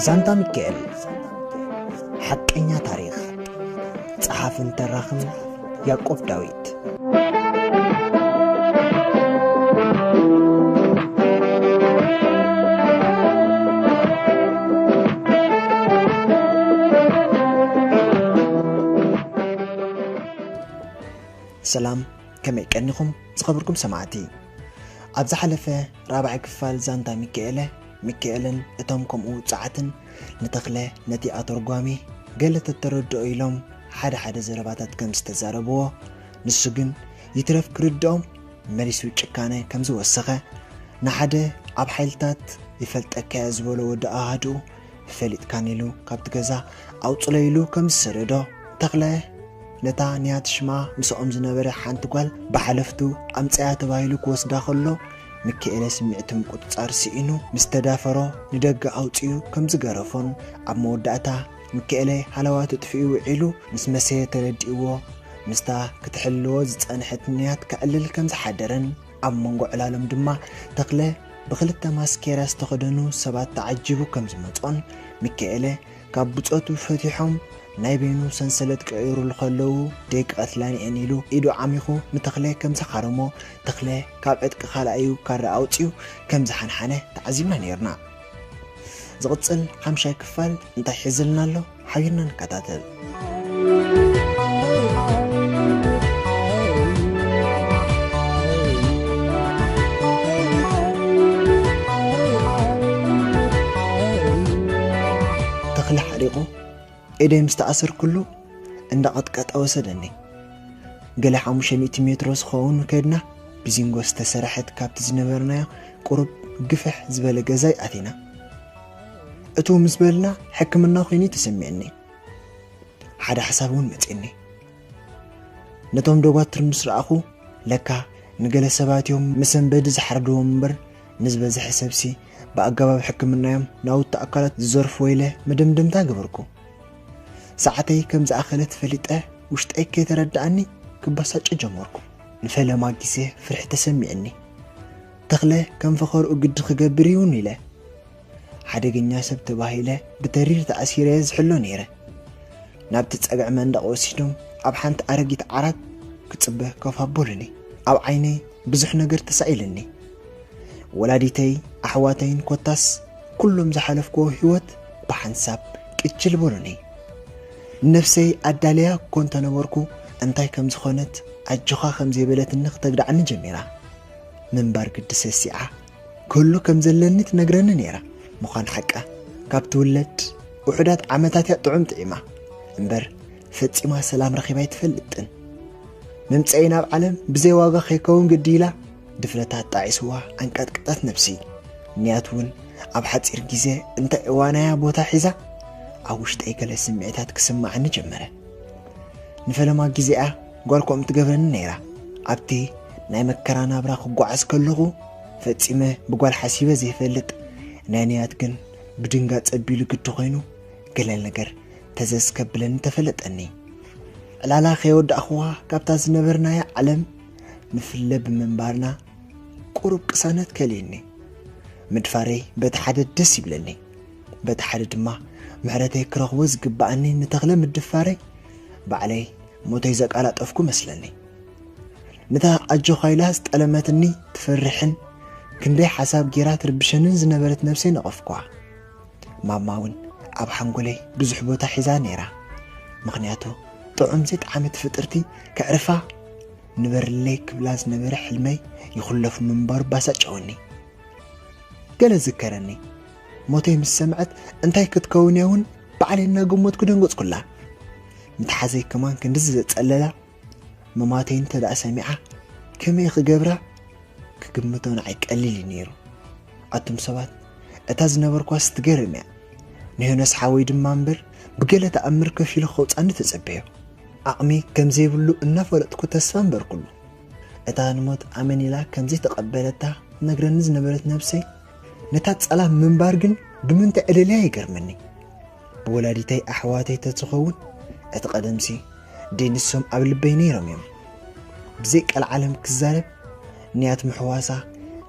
ዛንታ ሚካኤል፣ ሓቀኛ ታሪኽ። ጸሓፍን ተራኽን ያዕቆብ ዳዊት። ሰላም፣ ከመይ ቀኒኹም ዝኸበርኩም ሰማዕቲ? ኣብ ዝሓለፈ ራብዓይ ክፋል ዛንታ ሚካኤለ፣ ሚካኤልን እቶም ከምኡ ጸዓትን ንተኽለ ነቲ ኣተርጓሚ ገለ ተተረድኦ ኢሎም ሓደ ሓደ ዘረባታት ከም ዝተዛረብዎ፣ ንሱ ግን ይትረፍ ክርድኦም መሊሱ ጭካነ ከም ዝወሰኸ፣ ንሓደ ኣብ ሓይልታት ይፈልጠካዮ ዝበሎ ወዲ ኣሃድኡ ፈሊጥካን ኢሉ ካብቲ ገዛ ኣውፅሎ ኢሉ ከም ዝሰደዶ፣ ተኽለ ነታ ንያት ሽማ ምስኦም ዝነበረ ሓንቲ ጓል ብሓለፍቱ ኣምፀያ ተባሂሉ ክወስዳ ከሎ፣ ሚካኤለ ስምዒቱ ምቁፅፃር ስኢኑ ምስ ተዳፈሮ ንደገ ኣውፅኡ ከም ዝገረፎን ኣብ መወዳእታ ሚካኤለ ሃለዋቱ ጥፊኡ ውዒሉ ምስ መሰየ ተረዲእዎ ምስታ ክትሕልዎ ዝፀንሐት ንያት ከዕልል ከም ዝሓደረን ኣብ መንጎ ዕላሎም ድማ ተኽለ ብኽልተ ማስኬራ ዝተኸደኑ ሰባት ተዓጂቡ ከም ዝመጾን ሚካኤለ ካብ ብጾቱ ፈቲሖም ናይ በይኑ ሰንሰለት ቀይሩሉ ከለዉ ደቂ ቀትላን እየን ኢሉ ኢዱ ዓሚኹ ንተኽለ ከም ዝሓረሞ ተኽለ ካብ ዕጥቂ ካልኣዩ ካራ ኣውጺኡ ከም ዝሓንሓነ ተዓዚብና ነይርና። ዝቕጽል ሓምሻይ ክፋል እንታይ ሒዝልና ኣሎ? ሓቢርና ንከታተል። ተኽለ ሓሪቑ ኢደይ ምስ ተኣሰርኩሉ እንዳቐጥቀጠ ወሰደኒ። ገለ ሓሙሽተ ሚእቲ ሜትሮ ዝኸውን ከድና ብዚንጎ ዝተሰርሐት ካብቲ ዝነበርናዮ ቁሩብ ግፍሕ ዝበለ ገዛይ ኣቲና። እትው ምስ በልና ሕክምና ኮይኑ ተሰሚዕኒ። ሓደ ሓሳብ እውን መፅኒ። ነቶም ደጓትር ምስ ረኣኹ ለካ ንገለ ሰባት እዮም መሰንበዲ ዝሓርድዎም እምበር ንዝበዝሐ ሰብሲ ብኣገባብ ሕክምናዮም ናውቲ ኣካላት ዝዘርፍዎ ኢለ መደምደምታ ገበርኩ። ሰዓተይ ከም ዝኣኸለት ፈሊጠ ውሽጠይ ከይተረድኣኒ ክበሳጨ ጀመርኩ። ንፈለማ ግዜ ፍርሒ ተሰሚዕኒ። ተኽለ ከም ፈኸርኡ ግዲ ክገብር ይውን ኢለ ሓደገኛ ሰብ ተባሂለ ብተሪር ተኣሲረ ዝሕሎ ነይረ። ናብቲ ጸግዒ መንደቕ ወሲዶም ኣብ ሓንቲ ኣረጊት ዓራት ክጽበ ኮፍ ኣበሉኒ። ኣብ ዓይነይ ብዙሕ ነገር ተሳኢልኒ። ወላዲተይ፣ ኣሕዋተይን ኮታስ ኩሎም ዝሓለፍክዎ ህይወት ብሓንሳብ ቅችል በሉኒ። ነፍሰይ ኣዳልያ እኮ እንተነበርኩ እንታይ ከም ዝኾነት ኣጆኻ ከም ዘይበለትኒ ክተግድዓኒ ጀሚራ። ምንባር ግዲ ሰሲዓ ክህሉ ከም ዘለኒ ትነግረኒ ነይራ። ምዃን ሓቃ ካብ ትውለድ ውሑዳት ዓመታት እያ ጥዑም ጥዒማ እምበር ፈጺማ ሰላም ረኺባ ኣይትፈልጥን። ምምፀይ ናብ ዓለም ብዘይ ዋጋ ከይከውን ግዲ ኢላ ድፍረታ ኣጣዒስዋ ኣንቀጥቅጠት ነብሲ። ንያት እውን ኣብ ሓፂር ግዜ እንታይ እዋናያ ቦታ ሒዛ ኣብ ውሽጠይ ገለ ስምዒታት ክስማዓኒ ጀመረ። ንፈለማ ግዜኣ ጓል ከምኡ ትገብረኒ ነይራ። ኣብቲ ናይ መከራ ናብራ ክጓዓዝ ከለኹ ፈጺመ ብጓል ሓሲበ ዘይፈልጥ ናይ ንያት ግን ብድንጋጸ ኣቢሉ ግዲ ኮይኑ ገለ ነገር ተዘዝ ከብለኒ ተፈለጠኒ። ዕላላ ከየወዳእኽዋ ካብታ ዝነበርናያ ዓለም ንፍለ ብምንባርና ቁሩብ ቅሳነት ከልየኒ። ምድፋረይ በቲ ሓደ ደስ ይብለኒ፣ በቲ ሓደ ድማ ምሕረተይ ክረኽቦ ዝግብኣኒ ንተኽለ ምድፋረይ ባዕለይ ሞተይ ዘቃላጠፍኩ መስለኒ። ነታ ኣጆኻ ኢላ ዝጠለመትኒ ትፈርሕን ክንደይ ሓሳብ ጌራ ትርብሸንን ዝነበረት ነብሰይ ነቐፍኳ። ማማ እውን ኣብ ሓንጎለይ ብዙሕ ቦታ ሒዛ ነይራ። ምኽንያቱ ጥዑም ዘይጠዓመት ፍጥርቲ ከዕርፋ ንበርለይ ክብላ ዝነበረ ሕልመይ ይኹለፍ ምንባሩ ባሳጨወኒ። ገለ ዝከረኒ ሞተይ ምስ ሰምዐት እንታይ ክትከውን እያ እውን ባዕለይ እናገመትኩ ደንገጽኩላ። ምትሓዘይ ከማን ክንድዚ ዘጸለላ መማተይ እንተ ደኣ ሰሚዓ ከመይ ክገብራ ክግምቶ ንዓይ ቀሊል እዩ ነይሩ። ኣቱም ሰባት እታ ዝነበርኳስ ትገርም እያ። ንሄኖስ ሓወይ ድማ እምበር ብገለ ተኣምር ከፊሉ ከውፃኒ ተጸበዮ። ዓቕሚ ከም ዘይብሉ እናፈለጥኩ ተስፋ እምበርኩሉ። እታ ንሞት ኣመን ኢላ ከም ዘይተቐበለታ ትነግረኒ ዝነበረት ነብሰይ ነታ ጸላም ምንባር ግን ብምንታይ ዕልልያ ይገርመኒ። ብወላዲተይ ኣሕዋተይ ተትኸውን እቲ ቀደምሲ ደይ ንሶም ኣብ ልበይ ነይሮም እዮም። ብዘይ ቀልዓለም ክዛረብ ንያት ምሕዋሳ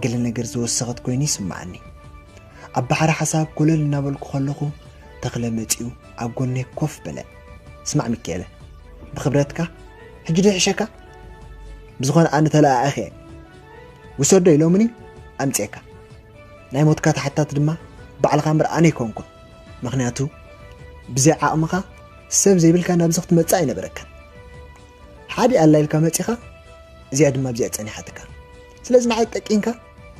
ገለ ነገር ዝወሰኸት ኮይኑ ይስምዓኒ። ኣብ ባሕሪ ሓሳብ ኮለል እናበልኩ ከለኹ ተኽለ መጺኡ ኣብ ጎነይ ኮፍ በለ። ስማዕ ሚካኤለ፣ ብኽብረትካ ሕጂ ዶ ይሕሸካ? ብዝኾነ ኣነ ተለኣኣኺ እየ። ውሰዶ ኢሎምኒ ኣምጽኤካ። ናይ ሞትካ ተሓታት ድማ ባዕልኻ እምበር ኣነ ኣይኮንኩን። ምኽንያቱ ብዘይ ዓቕምኻ ሰብ ዘይብልካ ናብዚ ክትመጽእ ኣይነበረካን። ሓደ ኣላ ኢልካ መጺኻ፣ እዚኣ ድማ ኣብዚኣ ጸኒሓትካ። ስለዚ ንዓይ ጠቂንካ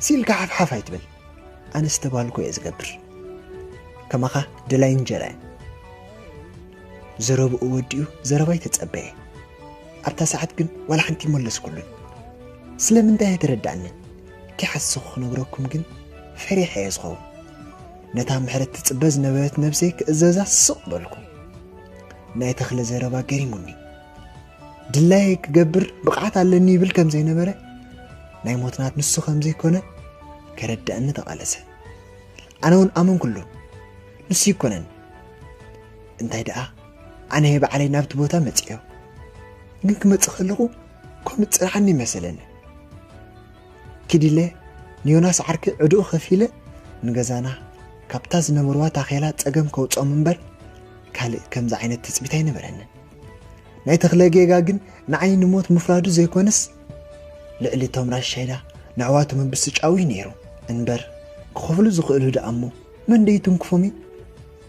ሲልካ ሓፍሓፍ ኣይትበል። ኣነ ዝተባልኩ እየ ዝገብር። ከማኻ ደላይ እንጀራ እየ። ዘረብኡ ወዲኡ ዘረባይ ተጸበየ። ኣብታ ሰዓት ግን ዋላ ሓንቲ ይመለስኩሉን። ስለምንታይ ኣይተረዳእንን። ከይሓሰኹ ክነግረኩም ግን ፈሪሐ እየ ዝኸውን። ነታ ምሕረት ትጽበ ዝነበረት ነብሰይ ክእዘዛ ስቕ በልኩ። ናይ ተኽለ ዘረባ ገሪሙኒ። ድላየ ክገብር ብቕዓት ኣለኒ ይብል ከም ዘይነበረ፣ ናይ ሞት ናት ንሱ ከም ዘይኮነ ከረድኣኒ ተቓለሰ። ኣነ እውን ኣመንኩሉ። ንሱ ይኮነን። እንታይ ደኣ፣ ኣነ ባዕለይ ናብቲ ቦታ መጺኦ። ግን ክመጽእ ከለኹ ከም ዝጸንሓኒ ይመሰለኒ። ኪድ ኢለ ንዮናስ ዓርኪ ዕድኡ ከፊለ ንገዛና ካብታ ዝነበርዋ ታኼላ ጸገም ከውጽኦም እምበር ካልእ ከምዚ ዓይነት ትጽቢት ኣይነበረንን። ናይ ተኽለ ጌጋ ግን ንዓይ ንሞት ምፍራዱ ዘይኮነስ ልዕሊ እቶም ራሻይዳ ንኣሕዋቱ ምብስጫው እዩ ነይሩ። እንበር ክኸፍሉ ዝኽእሉ ደኣ እሞ መን ደይ ትንክፎም እዩ?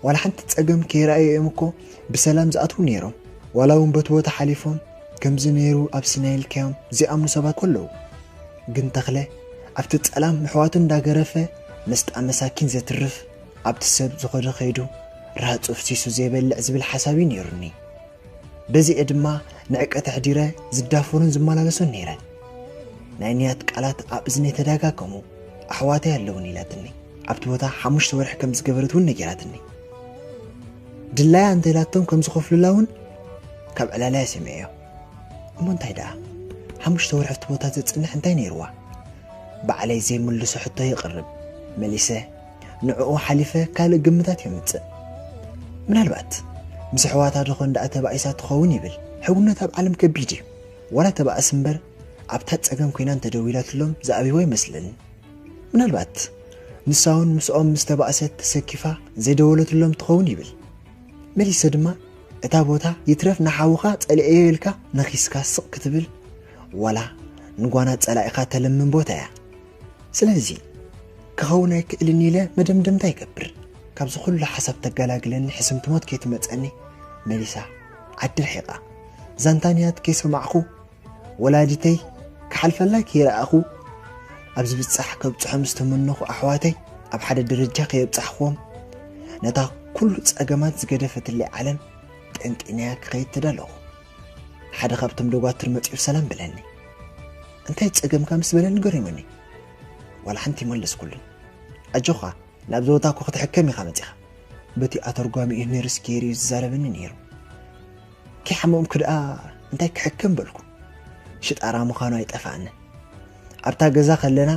ዋላ ሓንቲ ጸገም ከይረኣዩ እዮም እኮ ብሰላም ዝኣትዉ ነይሮም። ዋላ እውን በቲ ቦታ ሓሊፎም ከምዚ ነይሩ ኣብ ሲናይ ኢልካዮም ዘይኣምኑ ሰባት እኮ ኣለዉ። ግን ተኽለ ኣብቲ ጸላም ኣሕዋቱ እንዳገረፈ መስጣ መሳኪን ዘትርፍ ኣብቲ ሰብ ዝኸዶ ከይዱ ራህጹ ፍሲሱ ዘይበልዕ ዝብል ሓሳብ እዩ ነይሩኒ። በዚኤ ድማ ንዕቀት ኣሕዲረ ዝዳፈሩን ዝመላለሱን ነይረ። ናይ ንያት ቃላት ኣብ እዝነይ ተደጋገሙ። ኣሕዋተይ ኣለውን ኢላትኒ። ኣብቲ ቦታ ሓሙሽተ ወርሒ ከም ዝገበረት እውን ነጊራትኒ። ድላያ እንተ ኢላቶም ከም ዝኸፍሉላ እውን ካብ ዕላለያ ሰሚዐዮ። እሞ እንታይ ደኣ ሓሙሽተ ወርሒ ኣብቲ ቦታ ዘጽንሕ እንታይ ነይርዋ? ባዕለይ ዘይምልሶ ሕቶ የቕርብ። መሊሰ ንዕኡ ሓሊፈ ካልእ ግምታት የምጽእ። ምናልባት ምስ ኣሕዋታ ዶ ኾን ደኣ ተባኢሳ ትኸውን ይብል። ሕውነት ኣብ ዓለም ከቢድ እዩ። ዋላ ተባእስ እምበር ኣብታ ጸገም ኮይና እንተደዊላትሎም ዝኣብይዋ ይመስለኒ። ምናልባት ንሳ እውን ምስኦም ምስ ተባእሰት ተሰኪፋ ዘይደወለትሎም ትኸውን ይብል። መሊሰ ድማ እታ ቦታ ይትረፍ ንሓውኻ ጸሊኤዮ ኢልካ ነኺስካ ስቕ ክትብል ዋላ ንጓና ጸላኢኻ ተለምን ቦታ እያ። ስለዚ ክኸውን ኣይክእልን ኢለ መደምደምታ ይገብር። ካብዚ ኩሉ ሓሳብ ተገላግለኒ ሕስምቲ ሞት ከይትመጸኒ መሊሳ ዓዲ ርሒቓ። ዛንታ ንያት ከይሰማዕኹ ወላዲተይ ክሓልፈላ ከይረኣኹ ኣብ ዝብጻሕ ከብጽሖም ዝተመነኹ ኣሕዋተይ ኣብ ሓደ ደረጃ ከየብጻሕኽዎም ነታ ኩሉ ጸገማት ዝገደፈትለይ ዓለም ጠንጢነያ ክኸይድ ተዳለኹ። ሓደ ካብቶም ደጓትር መጺኡ ሰላም በለኒ። እንታይ ጸገምካ ምስ በለኒ ገሪሙኒ። ዋላ ሓንቲ ይመለስኩሉን። ኣጆኻ ናብዚ ቦታ እኮ ክትሕከም ኢኻ መጺኻ። በቲ ኣተርጓሚኡ ነርስ ገይሩ እዩ ዝዛረበኒ ነይሩ። ከይሓመምኩ ደኣ እንታይ ክሕከም በልኩ። ሽጣራ ምዃኑ ኣይጠፍኣኒ። ኣብታ ገዛ ከለና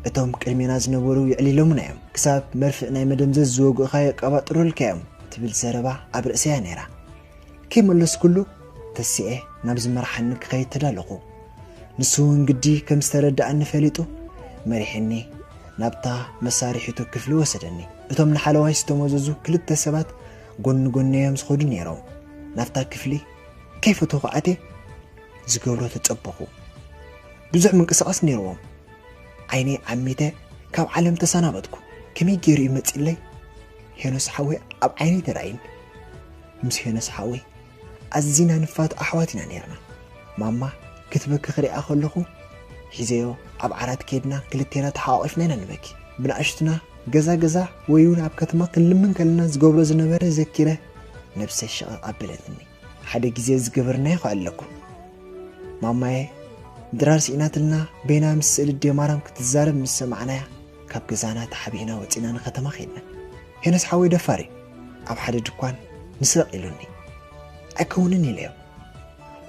እቶም ቅድሜና ዝነበሩ የዕሊሎምና እዮም። ክሳብ መርፍእ ናይ መደምዘዝ ዝወግእኻ የቀባጥሩልካ እዮም ትብል ዘረባ ኣብ ርእሰያ ነይራ። ከይመለስኩሉ ተሲኤ ናብ ዝመርሓኒ ክኸይድ ተዳለኹ። ንሱ እውን ግዲ ከም ዝተረድኣኒ ፈሊጡ መሪሕኒ ናብታ መሳርሒቱ ክፍሊ ወሰደኒ። እቶም ንሓለዋይ ዝተመዘዙ ክልተ ሰባት ጎኒ ጎነዮም ዝኸዱ ነይሮም። ናብታ ክፍሊ ከይፈተኹ ኣትየ ዝገብሮ ተጸበኹ። ብዙሕ ምንቅስቓስ ነይርዎም። ዓይነይ ዓሚተ ካብ ዓለም ተሰናበትኩ። ከመይ ገይሩ እዩ መጺለይ? ሄኖስ ሓወይ ኣብ ዓይነይ ተራእዩኒ። ምስ ሄኖስ ሓወይ ኣዚና ንፋቶ ኣሕዋት ኢና ነይርና። ማማ ክትበኪ ክሪኣ ከለኹ ሒዘዮ ኣብ ዓራት ከይድና ክልቴና ተሓቋቒፍና ኢና ንበኪ። ብንኣሽቱና ገዛ ገዛ ወይ እውን ኣብ ከተማ ክንልምን ከለና ዝገብሮ ዝነበረ ዘኪረ ነብሰይ ሸቐቕ ኣበለትኒ። ሓደ ግዜ ዝገበርናዮ ከኣለኩም። ማማየ ድራር ስኢናትልና በይና ምስ ስእሊ ኣደ ማርያም ክትዛረብ ምስ ሰማዕናያ ካብ ገዛና ተሓቢእና ወጺና ንከተማ ከድና። ሄኖስ ሓወይ ደፋር እዩ። ኣብ ሓደ ድኳን ንስረቕ ኢሉኒ። ኣይከውንን ኢለዮ።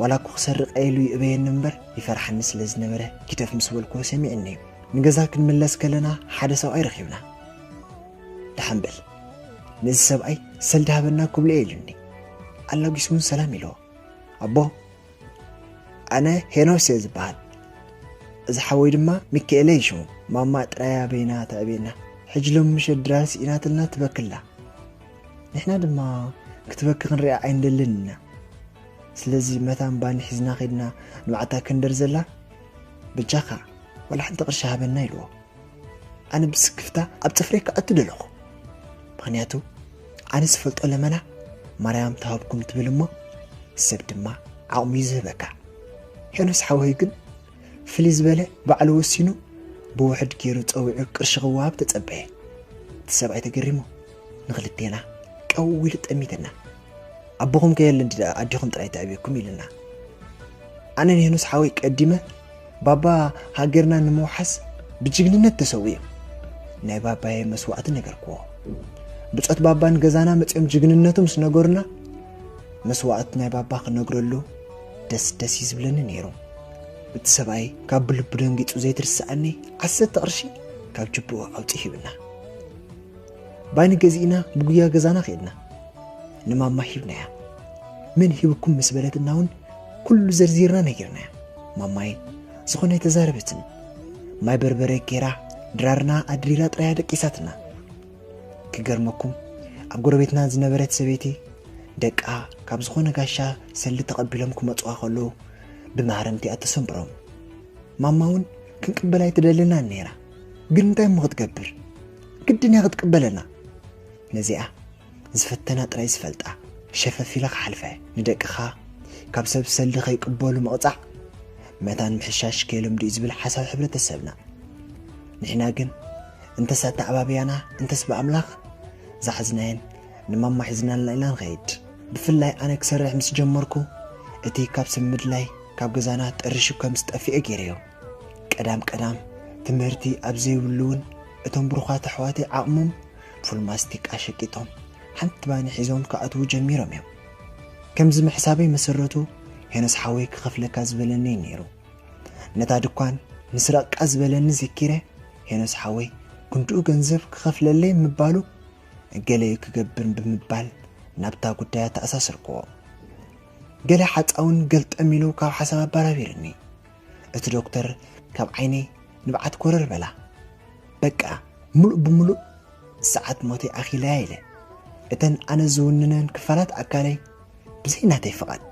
ዋላ እኮ ክሰርቕ ኢሉ ይእበየኒ እምበር ይፈርሓኒ ስለ ዝነበረ ግደፍ ምስ በልክዎ ሰሚዕኒ እዩ። ንገዛ ክንምለስ ከለና ሓደ ሰብኣይ ረኺብና። ደሓን በል፣ ነዚ ሰብኣይ ሰልዲ ሃበና ክብሎ እየ ኢሉኒ። ኣላጒሱ እውን ሰላም ኢልዎ። ኣቦ፣ ኣነ ሄኖስ እየ ዝበሃል። እዚ ሓወይ ድማ ሚካኤለ እዩ ሽሙ። ማማ ጥራያ በይና ተዕቤና። ሕጂ ሎም ምሸት ድራር ስኢናትልና ትበክላ። ንሕና ድማ ክትበኪ ክንሪኣ ኣይንደልን ኢና። ስለዚ መታን ባኒ ሒዝና ኸድና ንባዕታ ክንደር ዘላ፣ በጃኻ ዋላ ሓንቲ ቅርሺ ሃበና ኢልዎ። ኣነ ብስክፍታ ኣብ ጽፍረይ ክኣቱ ደለኹ። ምኽንያቱ ኣነ ዝፈልጦ ለመና ማርያም ትሃብኩም ትብል እሞ፣ ሰብ ድማ ዓቕሙ እዩ ዝህበካ። ሄኖስ ሓወይ ግን ፍልይ ዝበለ ባዕሉ ወሲኑ ብውሕድ ገይሩ ጸዊዑ ቅርሺ ክወሃብ ተጸበየ። እቲ ሰብኣይ ተገሪሙ ንኽልቴና ቀው ኢሉ ጠሚትና። ኣቦኹም ከየለ እንዲ ኣዲኹም ጥራይ ተዕብየኩም ኢልና። ኣነ ንሄኖስ ሓወይ ቀዲመ ባባ ሃገርና ንምውሓስ ብጅግንነት ተሰዊኡ። ናይ ባባየ መስዋዕቲ ነገርክዎ። ብጾት ባባ ንገዛና መጺኦም ጅግንነቱ ምስ ነገሩና መስዋዕት ናይ ባባ ክነግረሉ ደስ ደስ እዩ ዝብለኒ ነይሩ። እቲ ሰብኣይ ካብ ብልቡ ደንጊጹ ዘይትርስኣኒ ዓሰርተ ቅርሺ ካብ ጅብኡ ኣውጺእ ሂብና። ባኒ ገዚእና ብጉያ ገዛና ከድና። ንማማ ሂብናያ። መን ሂብኩም ምስ በለትና እውን ኩሉ ዘርዚርና ነጊርናያ። ማማይ ዝኾነ ኣይተዛረበትን። ማይ በርበረ ገይራ ድራርና ኣድሪራ ጥራያ ደቂሳትና። ክገርመኩም ኣብ ጎረቤትና ዝነበረት ሰበይቲ ደቃ ካብ ዝኾነ ጋሻ ሰሊ ተቐቢሎም ክመጽዋ ከለዉ ብማህረምቲ እያ ተሰንብሮም። ማማ እውን ክንቅበል ኣይትደልናን ነይራ። ግን እንታይ እሞ ክትገብር? ግድን እያ ክትቅበለና። ነዚኣ ዝፈተና ጥራይ ዝፈልጣ ሸፈፍ ኢለ ክሓልፈ። ንደቅኻ ካብ ሰብ ሰሊ ከይቅበሉ ምቕጻዕ መታን ምሕሻሽ ከየለምዱ እዩ ዝብል ሓሳብ ሕብረተሰብና። ንሕና ግን እንተስ ኣተዓባብያና እንተስ ብኣምላኽ ዝሓዝናየን ንማማ ሒዝናልና ኢና ንኸይድ። ብፍላይ ኣነ ክሰርሕ ምስ ጀመርኩ እቲ ካብ ሰብ ምድላይ ካብ ገዛና ጠሪሹ ከም ዝጠፍኤ ገይረዮ። ቀዳም ቀዳም ትምህርቲ ኣብ ዘይብሉ እውን እቶም ብሩኻት ኣሕዋተይ ዓቕሞም ፉል ማስቲካ ሸቂጦም ሓንቲ ባኒ ሒዞም ክኣትዉ ጀሚሮም እዮም። ከምዚ ምሕሳበይ መሰረቱ ሄኖስ ሓወይ ክኸፍለካ ዝበለኒ እዩ ነይሩ። ነታ ድኳን ንስረቕቃ ዝበለኒ ዘኪረ ሄኖስ ሓወይ ክንድኡ ገንዘብ ክኸፍለለይ ምባሉ ገለ እዩ ክገብር ብምባል ናብታ ጉዳያ ተኣሳሰርክዎ። ገለ ሓጻውን ገልጠም ኢሉ ካብ ሓሳብ ኣባራቢርኒ። እቲ ዶክተር ካብ ዓይነይ ንብዓት ኮረር በላ። በቃ ምሉእ ብምሉእ ሰዓት ሞተይ ኣኺለያ ኢለ። እተን ኣነ ዝውንነን ክፋላት ኣካለይ ብዘይ ናተይ ፍቓድ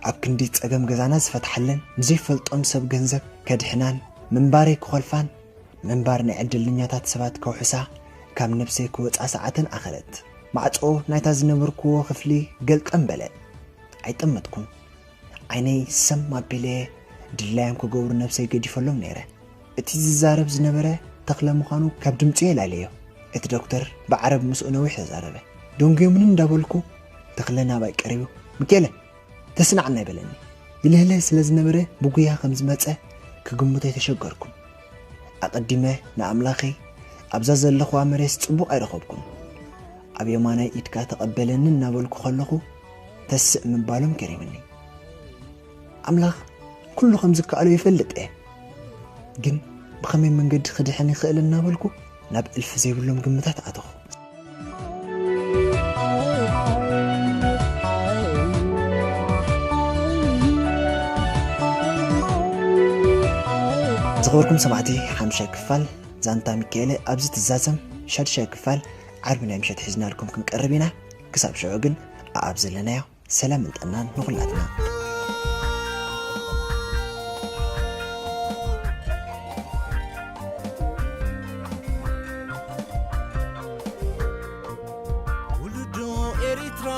ኣብ ክንዲ ጸገም ገዛና ዝፈትሓለን ንዘይፈልጦም ሰብ ገንዘብ ከድሕናን ምንባረይ ክኾልፋን ምንባር ናይ ዕድለኛታት ሰባት ከውሕሳ ካብ ነብሰይ ክወጻ ሰዓተን ኣኸለት። ማዕጾ ናይታ ዝነበርክዎ ክፍሊ ገልጠም በለ። ኣይጠመትኩን። ዓይነይ ሰም ኣቢለ ድላዮም ክገብሩ ነብሰይ ገዲፈሎም ነይረ። እቲ ዝዛረብ ዝነበረ ተኽለ ምዃኑ ካብ ድምጹ የላለዮ። እቲ ዶክተር ብዓረብ ምስኡ ነዊሕ ተዛረበ። ደንጉዮምኒ እንዳበልኩ ተኽለ ናባይ ቀሪቡ፣ "ሚኬለ፣ ተስናዕና" ይበለኒ። ይልህልህ ስለ ዝነበረ ብጉያ ከም ዝመጸ ክግምቶ ኣይተሸገርኩን። ኣቐዲመ ንኣምላኸይ ኣብዛ ዘለኹዋ መሬት ጽቡቕ ኣይረኸብኩን። ኣብ የማናይ ኢድካ ተቐበለኒ እናበልኩ ከለኹ ተስእ ምባሎም ገሪምኒ። ኣምላኽ ኩሉ ከም ዝከኣሎ ይፈልጥ እየ። ግን ብኸመይ መንገዲ ክድሕን ይኽእል እናበልኩ ናብ እልፊ ዘይብሎም ግምታት ኣተኹ። ዝኸበርኩም ሰማዕቲ፣ ሓምሻይ ክፋል ዛንታ ሚካኤለ ኣብዚ ትዛዘም። ሻድሻይ ክፋል ዓርቢ ናይ ምሸት ሒዝናልኩም ክንቀርብ ኢና። ክሳብ ሽዑ ግን ኣኣብ ዘለናዮ ሰላምን ጥዕናን ንኹላትና። ውሉዶ ኤሪትራ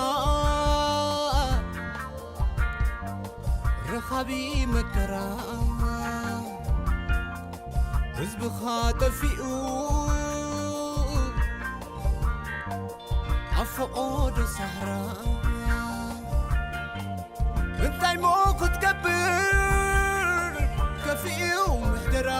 ረኻቢ መከራ ህዝብኻ ጠፊኡ ኣብ ፈቖዶ ሳህራ እንታይ ሞ ክትገብር ከፊኡ ምሕደራ